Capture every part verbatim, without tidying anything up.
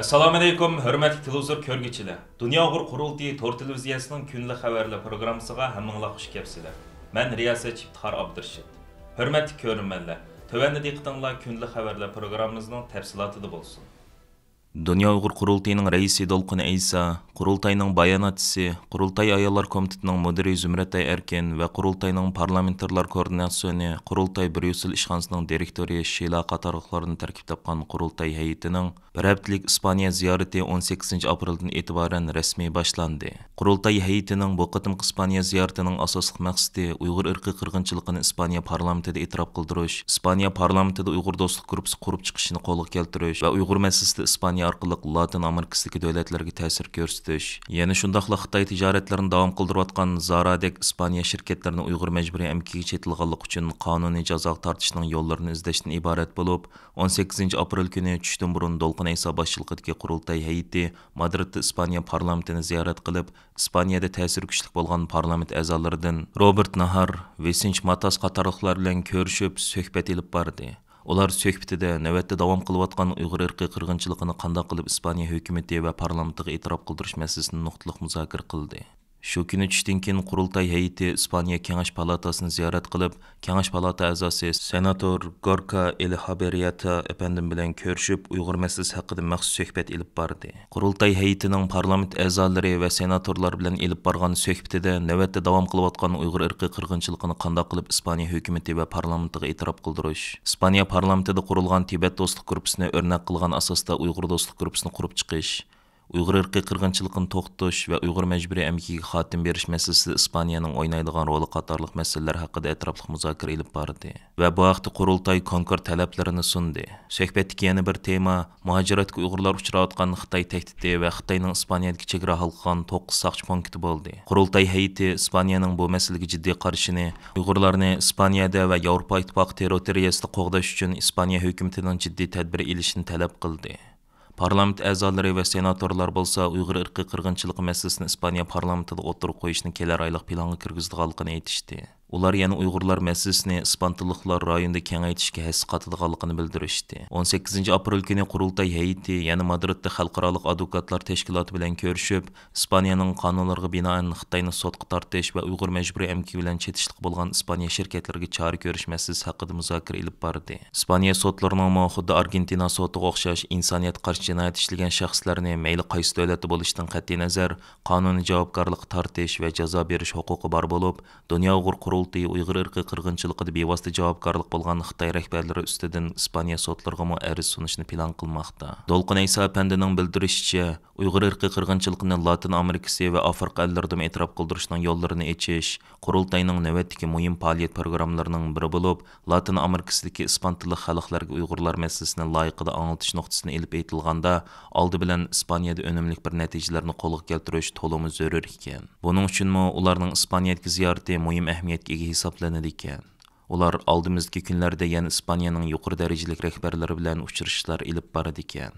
ئەسسالامۇئەلەيكۇم، ھۆرمەتلىك تېلېۋىزور كۆرگۈچىلەر! دۇنيا ئۇيغۇر قۇرۇلتىيى تور تېلېۋىزىيەسىنىڭ كۈندىلىك خەۋەرلەر پروگراممىسىغا ھەممىڭلار خۇش كەپسىلەر. مەن رىياسەتچى ئىپتىخار ئابدۇرېشىت. ھۆرمەتلىك كۆرۈرمەنلەر، تۆۋەندە دىققىتىڭلار كۈندىلىك خەۋەرلەر پروگراممىمىزنىڭ تەپسىلاتىدا بولسۇن. دۇنيا ئۇيغۇر قۇرۇلتىيىنىڭ رەئىسى دولقۇن ئەيسا، قۇرۇلتاينىڭ باياناتچىسى، قۇرۇلتاي ئاياللار كومىتېتىنىڭ مۇدىرى زۇمرەتئاي ئەركىن ۋە قۇرۇلتاينىڭ پارلامېنتارلار كوئوردىناتسىيونى، قۇرۇلتاي بريۇسسېل ئىشخانىسىنىڭ دىرېكتورى شىلا قاتارلىقلاردىن تەركىب تاپقان قۇرۇلتاي ھەيئىتىنىڭ بىر ھەپتىلىك ئىسپانىيە زىيارىتى ئون سەككىزىنچى ئاپرېلدىن ئېتىبارەن رەسمىي باشلاندى. قۇرۇلتاي ھەيئىتىنىڭ بۇ قېتىمقى ئىسپانىيە زىيارىتىنىڭ ئاساسلىق مەقسىتى ئۇيغۇر ئىرقىي قىرغىنچىلىقىنى ئىسپانىيە پارلامېنتىدا ئېتىراپ قىلدۇرۇش، ئىسپانىيە پارلامېنتىدا ئۇيغۇر دوستلۇق گۇرۇپپىسى قۇرۇپ چىقىشىنى قولغا كەلتۈرۈش ۋە ئۇيغۇر مەسىلىسىدە ئىسپانىيە ئارقىلىق لاتىن ئامېرىكىسىدىكى دۆلەتلەرگە تەسىر كۆرسىتىش، يەنە شۇنداقلا خىتاي تىجارەتلىرىنى داۋام قىلدۇرۇۋاتقان زارادەك ئىسپانىيە شىركەتلىرىنى ئۇيغۇر مەجبۇرىي ئەمگىكىگە چېتىلغانلىقى ئۈچۈن قانۇنىي جازاغا تارتىشنىڭ يوللىرىنى ئىزدەشتىن ئىبارەت بولۇپ، ئون سەككىزىنچى ئاپرېل كۈنى چۈشتىن بۇرۇن دولقۇن ئەيسا باشچىلىقىدىكى قۇرۇلتاي ھەيئىتى مادرىدتا ئىسپانىيە پارلامېنتىنى زىيارەت قىلىپ، ئىسپانىيەدە تەسىرى كۈچلۈك بولغان پارلامېنت ئەزالىرىدىن روبېرت ناھار، ۋىسېنچ ماتاس قاتارلىقلار بىلەن كۆرۈشۈپ، سۆھبەت ئېلىپ باردى. ئۇلار سۆھبىتىدە نۆۋەتتە داۋام قىلىۋاتقان ئۇيغۇر ئىرقىي قىرغىنچىلىقىنى قانداق قىلىپ ئىسپانىيە ھۆكۈمىتى ۋە پارلامېنتىغا ئېتىراپ قىلدۇرۇش مەسىلىسىنى نۇقتىلىق مۇزاكىرە قىلدى. شۇ كۈنى چۈشتىن كېيىن قۇرۇلتاي ھەيئىتى ئىسپانىيە كېڭەش پالاتاسىنى زىيارەت قىلىپ، كېڭەش پالاتا ئەزاسى سېناتور گوركا ئېلھابېرياتا ئەپەندىم بىلەن كۆرۈشۈپ، ئۇيغۇر مەسىلىسى ھەققىدە مەخسۇس سۆھبەت ئېلىپ باردى. قۇرۇلتاي ھەيئىتىنىڭ پارلامېنت ئەزالىرى ۋە سېناتورلار بىلەن ئېلىپ بارغان سۆھبىتىدە نۆۋەتتە داۋام قىلىۋاتقان ئۇيغۇر ئىرقىي قىرغىنچىلىقىنى قانداق قىلىپ ئىسپانىيە ھۆكۈمىتى ۋە پارلامېنتىغا ئېتىراپ قىلدۇرۇش، ئىسپانىيە پارلامېنتىدا قۇرۇلغان تىبەت دوستلۇق گۇرۇپپىسىنى ئۆرنەك قىلغان ئاساستا ئۇيغۇر دوستلۇق گۇرۇپپىسىنى قۇرۇپ چىقىش، ئۇيغۇر ئىرقىي قىرغىنچىلىقىنى توختىتىش ۋە ئۇيغۇر مەجبۇرىي ئەمگىكىگە خاتىمە بېرىش مەسىلىسىدە ئىسپانىيەنىڭ ئوينايدىغان رولى قاتارلىق مەسىلىلەر ھەققىدە ئەتراپلىق مۇزاكىرە ئېلىپ باردى ۋە بۇ ھەقتە قۇرۇلتاي كونكرېت تەلەپلىرىنى سۇندى. سۆھبەتتىكى يەنە بىر تېما مۇھاجىرەتتىكى ئۇيغۇرلار ئۇچراۋاتقان خىتاي تەھدىتى ۋە خىتاينىڭ ئىسپانىيەدىكى چېگرا ھالقىغان توققۇز ساقچى پونكىتى بولدى. قۇرۇلتاي ھەيئىتى ئىسپانىيەنىڭ بۇ مەسىلىگە جىددىي قارىشىنى، ئۇيغۇرلارنى ئىسپانىيەدە ۋە ياۋروپا ئىتتىپاقى تېررىتورىيەسىدە قوغداش ئۈچۈن ئىسپانىيە ھۆكۈمىتىنىڭ جىددىي تەدبىر ئېلىشىنى تەلەپ قىلدى. پارلامېنت ئەزالىرى ۋە سېناتورلار بولسا ئۇيغۇر ئىرقىي قىرغىنچىلىقى مەسىلىسىنى ئىسپانىيە پارلامېنتىدا ئوتتۇرىغا قويۇشنى كېلەر ئايلىق پىلانغا كىرگۈزىدىغانلىقىنى ئېيتىشتى. ئۇلار يەنە ئۇيغۇرلار مەسىلىسىنى ئىسپان تىللىقلار رايونىدا كېڭەيتىشكە ھەسسە قاتىدىغانلىقىنى بىلدۈرۈشتى. ئون سەككىزىنچى ئاپرېل كۈنى قۇرۇلتاي ھەيئىتى يەنە مادرىدتا خەلقئارالىق ئادۋوكاتلار تەشكىلاتى بىلەن كۆرۈشۈپ، ئىسپانىيەنىڭ قانۇنلىرىغا بىنائەن خىتاينى سوتقا تارتىش ۋە ئۇيغۇر مەجبۇرىي ئەمگىكى بىلەن چېتىشلىق بولغان ئىسپانىيە شىركەتلىرىگە چارە كۆرۈش مەسىلىسى ھەققىدە مۇزاكىرە ئېلىپ باردى. ئىسپانىيە سوتلىرىنىڭمۇ خۇددى ئارگېنتىنا سوتىغا ئوخشاش ئىنسانىيەتكە قارشى جىنايەت ئىشلىگەن شەخسلەرنى مەيلى قايسى دۆلەتتە بولۇشىدىن قەتئىينەزەر، قانۇنىي جاۋابكارلىققا تارتىش ۋە جازا بېرىش ھوقۇقى بار بولۇپ، دۇنيا ئۇيغۇر قۇرۇلتىيى ئۇيغۇر ئىرقىي قىرغىنچىلىقىدا بىۋاسىتە جاۋابكارلىق بولغان خىتاي رەھبەرلىرى ئۈستىدىن ئىسپانىيە سوتلىرىغىمۇ ئەرز سۇنۇشنى پىلان قىلماقتا. دولقۇن ئەيسا ئەپەندىنىڭ بىلدۈرۈشىچە، ئۇيغۇر ئىرقىي قىرغىنچىلىقىنى لاتىن ئامېرىكىسى ۋە ئافرىقا ئەللىرىدىمۇ ئېتىراپ قىلدۇرۇشنىڭ يوللىرىنى ئېچىش قۇرۇلتاينىڭ نۆۋەتتىكى مۇھىم پائالىيەت پروگراممىلىرىنىڭ بىرى بولۇپ، لاتىن ئامېرىكىسىدىكى ئىسپان تىللىق خەلقلەرگە ئۇيغۇرلار مەسىلىسىنى لايىقىدا ئاڭلىتىش نۇقتىسىدىن ئېلىپ ئېيتىلغاندا، ئالدى بىلەن ئىسپانىيەدە ئۈنۈملۈك بىر نەتىجىلەرنى قولغا كەلتۈرۈش تولىمۇ زۆرۈر ئىكەن. بۇنىڭ ئۈچۈنمۇ ئۇلارنىڭ ئىسپانىيەدىكى زىيارىتى مۇھىم ئەھمىيەتكە ئىگە ھېسابلىنىدىكەن. ئۇلار ئالدىمىزدىكى كۈنلەردە يەنە ئىسپانىيەنىڭ يۇقىرى دەرىجىلىك رەھبەرلىرى بىلەن ئۇچرىشىشلار ئېلىپ بارىدىكەن.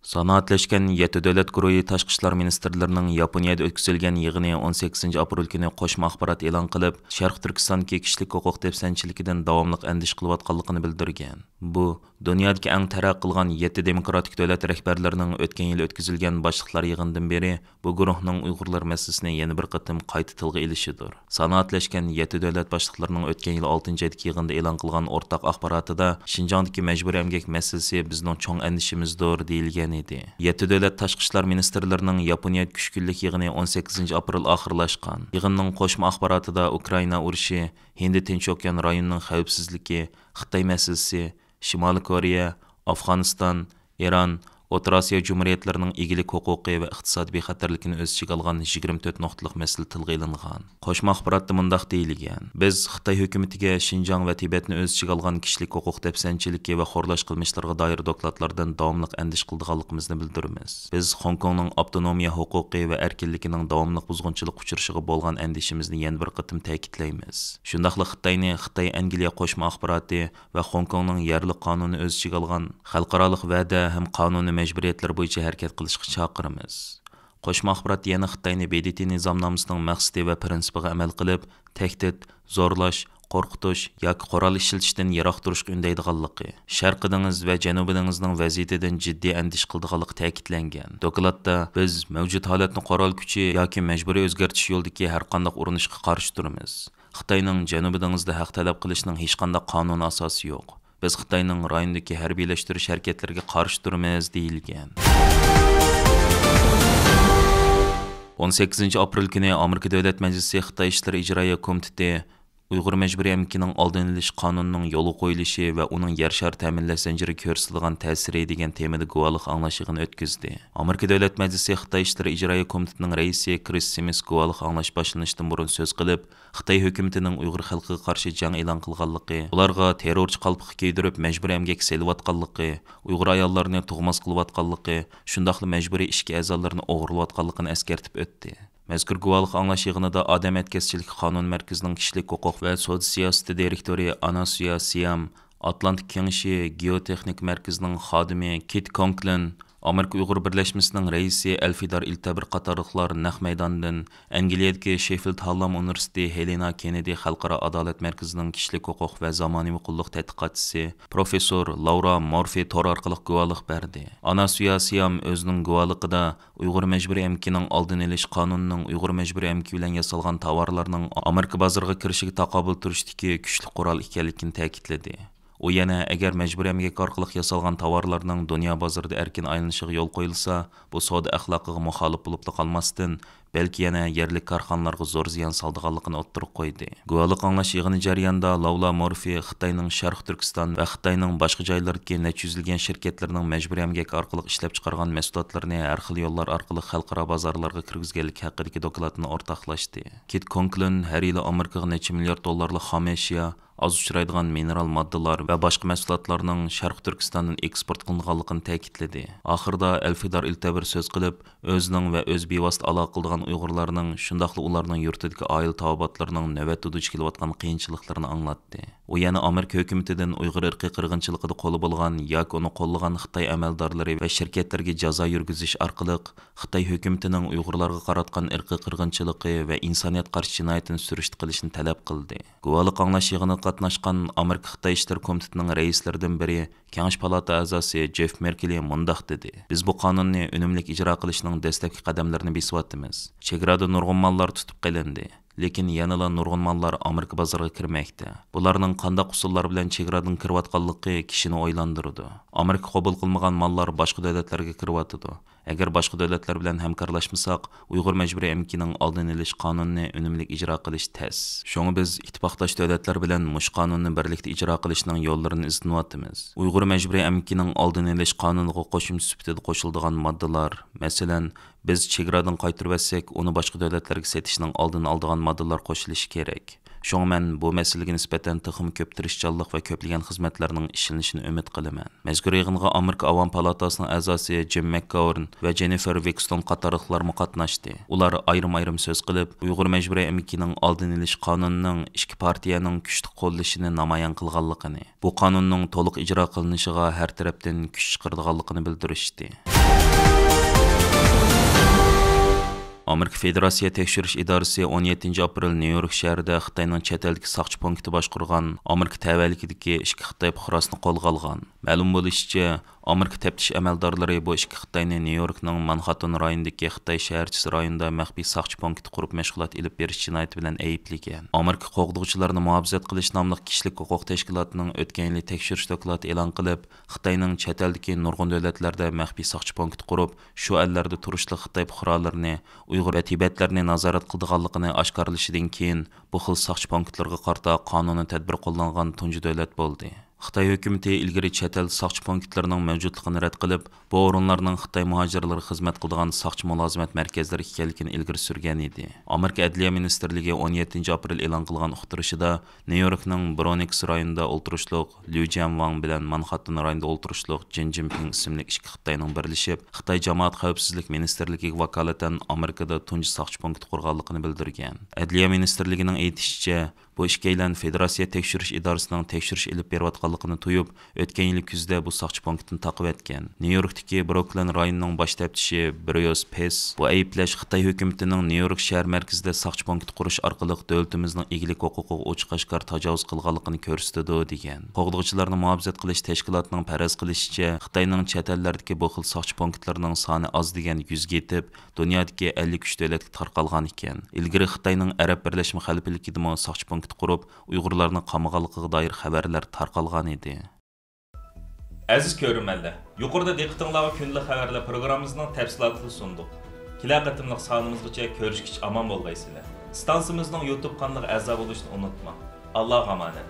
سانائەتلەشكەن يەتتە دۆلەت گۇرۇھى تاشقى ئىشلار مىنىستىرلىرىنىڭ ياپونىيەدە ئۆتكۈزۈلگەن يىغىنى ئون سەككىزىنچى ئاپرېل كۈنى قوشما ئاخبارات ئېلان قىلىپ، شەرقىي تۈركىستاندىكى كىشىلىك ھوقۇق دەپسەندىچىلىكىدىن داۋاملىق ئەندىشە قىلىۋاتقانلىقىنى بىلدۈرگەن. بۇ، دۇنيادىكى ئەڭ تەرەققىي قىلغان يەتتە دېموكراتىك دۆلەت رەھبەرلىرىنىڭ ئۆتكەن يىلى ئۆتكۈزۈلگەن باشلىقلار يىغىنىدىن بېرى بۇ گۇرۇھنىڭ ئۇيغۇرلار مەسىلىسىنى يەنە بىر قېتىم قايتا تىلغا ئېلىشىدۇر. سانائەتلەشكەن يەتتە دۆلەت باشلىقلىرىنىڭ ئۆتكەن يىلى ئالتىنچى ئايدىكى يىغىنىدا ئېلان قىلغان ئورتاق ئاخباراتىدا شىنجاڭدىكى مەجبۇرىي ئەمگەك مەسىلىسى بىزنىڭ چوڭ ئەندىشىمىزدۇر، دېيىلگەن ئىدى. يەتتە دۆلەت تاشقى ئىشلار مىنىستىرلىرىنىڭ ياپونىيەدىكى ئۈچ كۈنلۈك يىغىنى ئون سەككىزىنچى ئاپرېل ئاخىرلاشقان. يىغىننىڭ قوشما ئاخباراتىدا ئۇكرائىنا ئۇرۇشى، ھىندى تىنچ ئوكيان رايونىنىڭ خەۋپسىزلىكى، خىتاي مەسىلىسى، شىمالىي كورېيە، ئافغانىستان، ئىران، ئوتتۇرا ئاسىيا جۇمھۇرىيەتلىرىنىڭ ئىگىلىك ھوقۇقى ۋە ئىقتىسادىي بىخەتەرلىكىنى ئۆز ئىچىگە ئالغان يىگىرمە تۆت نۇقتىلىق مەسىلە تىلغا ئېلىنغان. قوشما ئاخباراتتا مۇنداق دېيىلگەن: بىز خىتاي ھۆكۈمىتىگە شىنجاڭ ۋە تىبەتنى ئۆز ئىچىگە ئالغان كىشىلىك ھوقۇق دەپسەندىچىلىكى ۋە خورلاش قىلمىشلىرىغا دائىر دوكلاتلاردىن داۋاملىق ئەندىشە قىلىدىغانلىقىمىزنى بىلدۈرىمىز. بىز خوڭكوڭنىڭ ئاپتونومىيە ھوقۇقى ۋە ئەركىنلىكىنىڭ داۋاملىق بۇزغۇنچىلىققا ئۇچرىشىغا بولغان ئەندىشىمىزنى يەنە بىر قېتىم تەكىتلەيمىز. شۇنداقلا خىتاينى خىتاي ئەنگلىيە قوشما ئاخباراتى ۋە خوڭكوڭنىڭ يەرلىك قانۇنى ئۆز ئىچىگە ئالغان خەلقئارالىق ۋەدە ھەم قانۇنىي مەجبۇرىيەتلىرى بويىچە ھەرىكەت قىلىشقا چاقىرىمىز. قوشما ئاخباراتتا يەنە خىتاينى ب د ت نىزامنامىسىنىڭ مەقسىتى ۋە پىرىنسىپىغا ئەمەل قىلىپ، تەھدىت، زورلاش، قورقۇتۇش ياكى قورال ئىشلىتىشتىن يىراق تۇرۇشقا ئۈندەيدىغانلىقى، شەرقىي دېڭىز ۋە جەنۇبىي دېڭىزنىڭ ۋەزىيىتىدىن جىددىي ئەندىشە قىلىدىغانلىقى تەكىتلەنگەن. دوكلاتتا، بىز مەۋجۇت ھالەتنى قورال كۈچى ياكى مەجبۇرىي ئۆزگەرتىش يولىدىكى ھەرقانداق ئۇرۇنۇشقا قارشى تۇرىمىز. خىتاينىڭ جەنۇبىي دېڭىزدا ھەق تەلەپ قىلىشنىڭ ھېچقانداق قانۇنىي ئاساسى يوق. بىز خىتاينىڭ رايوندىكى ھەربىيلەشتۈرۈش ھەرىكەتلىرىگە قارشى تۇرىمىز، دېيىلگەن. ئون سەككىزىنچى ئاپرېل كۈنى ئامېرىكا دۆلەت مەجلىسى خىتاي ئىشلىرى ئىجرائىيە كومىتېتى ئۇيغۇر مەجبۇرىي ئەمگىكىنىڭ ئالدىنى ئېلىش قانۇنىنىڭ يولغا قويۇلۇشى ۋە ئۇنىڭ يەر شارى تەمىنلەش زەنجىرىگە كۆرسىتىدىغان تەسىرى دېگەن تېمىدا گۇۋاھلىق ئاڭلاش يىغىنى ئۆتكۈزدى. ئامېرىكا دۆلەت مەجلىسى خىتاي ئىشلىرى ئىجرائىيە كومىتېتىنىڭ رەئىسى كرىس سىمىس گۇۋاھلىق ئاڭلاش باشلىنىشتىن بۇرۇن سۆز قىلىپ، خىتاي ھۆكۈمىتىنىڭ ئۇيغۇر خەلقىگە قارشى جەڭ ئېلان قىلغانلىقى، ئۇلارغا تېررورچى قالپىقى كىيدۈرۈپ مەجبۇرىي ئەمگەككە سېلىۋاتقانلىقى، ئۇيغۇر ئاياللىرىنى تۇغماس قىلىۋاتقانلىقى، شۇنداقلا مەجبۇرىي ئىچكى ئەزالىرىنى ئوغرىلىۋاتقانلىقىنى ئەسكەرتىپ ئۆتتى. مەزكۇر گۇۋاھلىق ئاڭلاش يىغىنىدا ئادەم ئەتكەسچىلىكى قانۇن مەركىزىنىڭ كىشىلىك ھوقۇق ۋە سودا سىياسىتى دىرېكتورى ئاناسۇيا سىيام، ئاتلانتىك كېڭىشى گېئوتېخنىكا مەركىزىنىڭ خادىمى كىت كونكلىن، ئامېرىكا ئۇيغۇر بىرلەشمىسىنىڭ رەئىسى ئەلفىدار ئىلتەبىر قاتارلىقلار نەق مەيداندىن، ئەنگلىيەدىكى شېففىلد ھاللام ئۇنىۋېرسىتېتى ھېلېنا كېننېدى خەلقئارا ئادالەت مەركىزىنىڭ كىشىلىك ھوقۇق ۋە زامانىۋى قۇللۇق تەتقىقاتچىسى پروفېسسور لاۋرا مورفى تور ئارقىلىق گۇۋاھلىق بەردى. ئاناسۇيا سىيام ئۆزىنىڭ گۇۋاھلىقىدا ئۇيغۇر مەجبۇرىي ئەمگىكىنىڭ ئالدىنى ئېلىش قانۇنىنىڭ ئۇيغۇر مەجبۇرىي ئەمگىكى بىلەن ياسالغان تاۋارلارنىڭ ئامېرىكا بازىرىغا كىرىشىگە تاقابىل تۇرۇشتىكى كۈچلۈك قورال ئىكەنلىكىنى تەكىتلىدى. ئۇ يەنە، ئەگەر مەجبۇرىي ئەمگەك ئارقىلىق ياسالغان تاۋارلارنىڭ دۇنيا بازىرىدا ئەركىن ئايلىنىشىغا يول قويۇلسا، بۇ سودا ئەخلاقىغا مۇخالىپ بولۇپلا قالماستىن، بەلكى يەنە يەرلىك كارخانىلارغا زور زىيان سالىدىغانلىقىنى ئوتتۇرىغا قويدى. گۇۋاھلىق ئاڭلاش يىغىنى جەريانىدا لاۋلا مورفى خىتاينىڭ شەرقىي تۈركىستان ۋە خىتاينىڭ باشقا جايلىرىدىكى نەچچە يۈزلىگەن شىركەتلىرىنىڭ مەجبۇرىي ئەمگەك ئارقىلىق ئىشلەپچىقارغان مەھسۇلاتلىرىنى ھەر خىل يوللار ئارقىلىق خەلقئارا بازارلارغا كىرگۈزگەنلىكى ھەققىدىكى دوكلاتىنى ئورتاقلاشتى. كىت كونكلىن ھەر يىلى ئامېرىكىغا نەچچە مىليارد دوللارلىق خام ئەشيا، ئاز ئۇچرايدىغان مىنېرال ماددىلار ۋە باشقا مەھسۇلاتلارنىڭ شەرقىي تۈركىستاندىن ئېكسپورت قىلىنغانلىقىنى تەكىتلىدى. ئاخىرىدا ئەلفىدار ئىلتەبىر سۆز قىلىپ، ئۆزىنىڭ ۋە ئۆزى بىۋاسىتە ئالاقە قىلىدىغان ئۇيغۇرلارنىڭ، شۇنداقلا ئۇلارنىڭ يۇرتىدىكى ئائىلە تاۋابىئاتلىرىنىڭ نۆۋەتتە دۇچ كېلىۋاتقان قىيىنچىلىقلىرىنى ئاڭلاتتى. ئۇ يەنە ئامېرىكا ھۆكۈمىتىدىن ئۇيغۇر ئىرقىي قىرغىنچىلىقىدا قولى بولغان ياكى ئۇنى قوللىغان خىتاي ئەمەلدارلىرى ۋە شىركەتلىرىگە جازا يۈرگۈزۈش ئارقىلىق خىتاي ھۆكۈمىتىنىڭ ئۇيغۇرلارغا قاراتقان ئىرقىي قىرغىنچىلىقى ۋە ئىنسانىيەت قارشى جىنايىتىنى سۈرۈشتە قىلىشنى تەلەپ قىلدى. گۇۋاھلىق ئاڭلاش يىغىنىغا قاتناشقان ئامېرىكا خىتاي ئىشلىرى كومىتېتىنىڭ رەئىسلىرىدىن بىرى، كېڭەش پالاتا ئەزاسى جېف مېركېلى مۇنداق دېدى: «بىز بU قانۇننى ئۈنۈملۈك ئىجرا قىلىشنىڭ دەسلەپكى قەدەملىرىنى بېسىۋاتىمىز. چېگرادا نۇرغۇن ماللار تۇتۇپ قېلىندى. لېكىن يەنىلا نۇرغۇن ماللار ئامېرىكا بازىرىغا كىرمەكتە. بۇلارنىڭ قانداق ئۇسۇللار بىلەن چېگرادىن كىرىۋاتقانلىقى كىشىنى ئويلاندۇرىدۇ. ئامېرىكا قوبۇل قىلمىغان ماللار باشقا دۆلەتلەرگە كىرىۋاتىدۇ. ئەگەر باشقا دۆلەتلەر بىلەن ھەمكارلاشمىساق، ئۇيغۇر مەجبۇرىي ئەمگىكىنىڭ ئالدىنى ئېلىش قانۇنىنى ئۈنۈملۈك ئىجرا قىلىش تەس. شۇڭا بىز ئىتتىپاقداش دۆلەتلەر بىلەن مۇشۇ قانۇننى بىرلىكتە ئىجرا قىلىشنىڭ يوللىرىنى ئىزدىنىۋاتىمىز. ئۇيغۇر مەجبۇرىي ئەمگىكىنىڭ ئالدىنى ئېلىش قانۇنىغا قوشۇمچە سۈپىتىدە قوشۇلىدىغان ماددىلار، مەسىلەن، بىز چېگرادىن قايتۇرۇۋەتسەك، ئۇنى باشقا دۆلەتلەرگە سېتىشنىڭ ئالدىنى ئالىدىغان ماددىلار قوشۇلۇشى كېرەك. شۇڭا مەن بۇ مەسىلىگە نىسبەتەن تېخىمۇ كۆپ تىرىشچانلىق ۋە كۆپلىگەن خىزمەتلەرنىڭ ئىشلىنىشىنى ئۈمىد قىلىمەن.» مەزكۇر يىغىنغا ئامېرىكا ئاۋام پالاتاسىنىڭ ئەزاسى جىم مەكگاۋېرن ۋە جېننىفېر ۋىكستون قاتارلىقلارمۇ قاتناشتى. ئۇلار ئايرىم-ئايرىم سۆز قىلىپ، ئۇيغۇر مەجبۇرىي ئەمگىكىنىڭ ئالدىنى ئېلىش قانۇنىنىڭ ئىككى پارتىيەنىڭ كۈچلۈك قوللىشىنى نامايان قىلغانلىقىنى، بۇ قانۇننىڭ تولۇق ئىجرا قىلىنىشىغا ھەر تەرەپتىن كۈچ چىقىرىدىغانلىقىنى بىلدۈرۈشتى. ئامېرىكا فېدېراتسىيە تەكشۈرۈش ئىدارىسى ئون يەتتىنچى ئاپرېل نيۇ يورك شەھىرىدە خىتاينىڭ چەت ئەلدىكى ساقچى پونكىتى باشقۇرغان ئامېرىكا تەۋەلىكىدىكى ئىككى خىتاي پۇقراسىنى قولغا ئالغان. مەلۇم بولۇشىچە، ئامېرىكا تەپتىش ئەمەلدارلىرى بۇ ئىككى خىتاينى نيۇ يوركنىڭ مانخاتتېن رايونىدىكى خىتاي شەھەرچىسى رايونىدا مەخپىي ساقچى پونكىتى قۇرۇپ مەشغۇلات ئېلىپ بېرىش جىنايىتى بىلەن ئەيىبلىگەن. ئامېرىكا قوغدىغۇچىلارنى مۇھاپىزەت قىلىش ناملىق كىشىلىك ھوقۇق تەشكىلاتىنىڭ ئۆتكەن يىلى تەكشۈرۈش دوكلاتى ئېلان قىلىپ، خىتاينىڭ چەت ئەلدىكى نۇرغۇن دۆلەتلەردە مەخپىي ساقچى پونكىتى قۇرۇپ، شۇ ئەللەردە تۇرۇشلۇق خىتاي پۇقرالىرىنى، ئۇيغۇر ۋە تىبەتلەرنى نازارەت قىلىدىغانلىقىنى ئاشكارىلىشىدىن كېيىن، بۇ خىل ساقچى پونكىتلىرىغا قارىتا قانۇنىي تەدبىر قوللانغان تۇنجى دۆلەت بولدى. خىتاي ھۆكۈمىتى ئىلگىرى چەت ئەل ساقچى پونكىتلىرىنىڭ مەۋجۇتلۇقىنى رەت قىلىپ، بۇ ئورۇنلارنىڭ خىتاي مۇھاجىرلىرىغا خىزمەت قىلىدىغان ساقچى مۇلازىمەت مەركەزلىرى ئىكەنلىكىنى ئىلگىرى سۈرگەن ئىدى. ئامېرىكا ئەدلىيە مىنىستىرلىكى ئون يەتتىنچى ئاپرېل ئېلان قىلغان ئۇقتۇرۇشىدا، نيۇ يوركنىڭ برونكس رايونىدا ئولتۇرۇشلۇق ليۇ جيەنۋاڭ بىلەن مانخاتتېن رايونىدا ئولتۇرۇشلۇق جىن جىنپىڭ ئىسىملىك ئىككى خىتاينىڭ بىرلىشىپ، خىتاي جامائەت خەۋپسىزلىك مىنىستىرلىكىگە ۋاكالىتەن ئامېرىكىدا تۇنجى ساقچى پونكىتى قۇرغانلىقىنى بىلدۈرگەن. ئەدلىيە مىنىستىرلىكىنىڭ ئېيتىشىچە، بۇ ئىككىيلەن فېدېراتسىيە تەكشۈرۈش ئىدارىسىنىڭ تەكشۈرۈش ئېلىپ بېرىۋاتقانلىقىنى تۇيۇپ، ئۆتكەن يىلى كۈزدە بۇ ساقچى پونكىتىنى تاقىۋەتكەن. نيۇ يوركتىكى بروكلىن رايونىنىڭ باش تەپتىشى بريۇس پېس بۇ ئەيىبلەش خىتاي ھۆكۈمىتىنىڭ نيۇ يورك شەھەر مەركىزىدە ساقچى پونكىت قۇرۇش ئارقىلىق دۆلىتىمىزنىڭ ئىگىلىك ھوقۇقىغا ئوچۇق-ئاشكارا تاجاۋۇز قىلغانلىقىنى كۆرسىتىدۇ، دېگەن. قوغدىغۇچىلارنى مۇھاپىزەت قىلىش تەشكىلاتىنىڭ پەرەز قىلىشىچە، خىتاينىڭ چەت ئەللەردىكى بۇ خىل ساقچى پونكىتلىرىنىڭ سانى ئاز دېگەن يۈزگە يېتىپ، دۇنيادىكى ئەللىك ئۈچ دۆلەتكە تارقالغان ئىكەن. ئىلگىرى خىتاينىڭ ئەرەب بىرلەشمە خەلىپىلىكىدىمۇ ساقچى پونكىت قۇرۇپ، ئۇيغۇرلارنى قامىغانلىقىغا دائىر خەۋەرلەر تارقالغان ئىدى. ئەزىز كۆرۈرمەنلەر، يۇقىرىدا دىققىتىڭلارغا كۈندىلىك خەۋەرلەر پروگراممىمىزنىڭ تەپسىلاتىنى سۇندۇق. كېلەر قېتىملىق سانىمىزغىچە كۆرۈشكىچە ئامان بولغايسىلەر. ئىستانسىمىزنىڭ يۇتۇب قانىلىغا ئەزا بولۇشنى ئۇنتۇماڭ. ئاللاغا ئامانەت.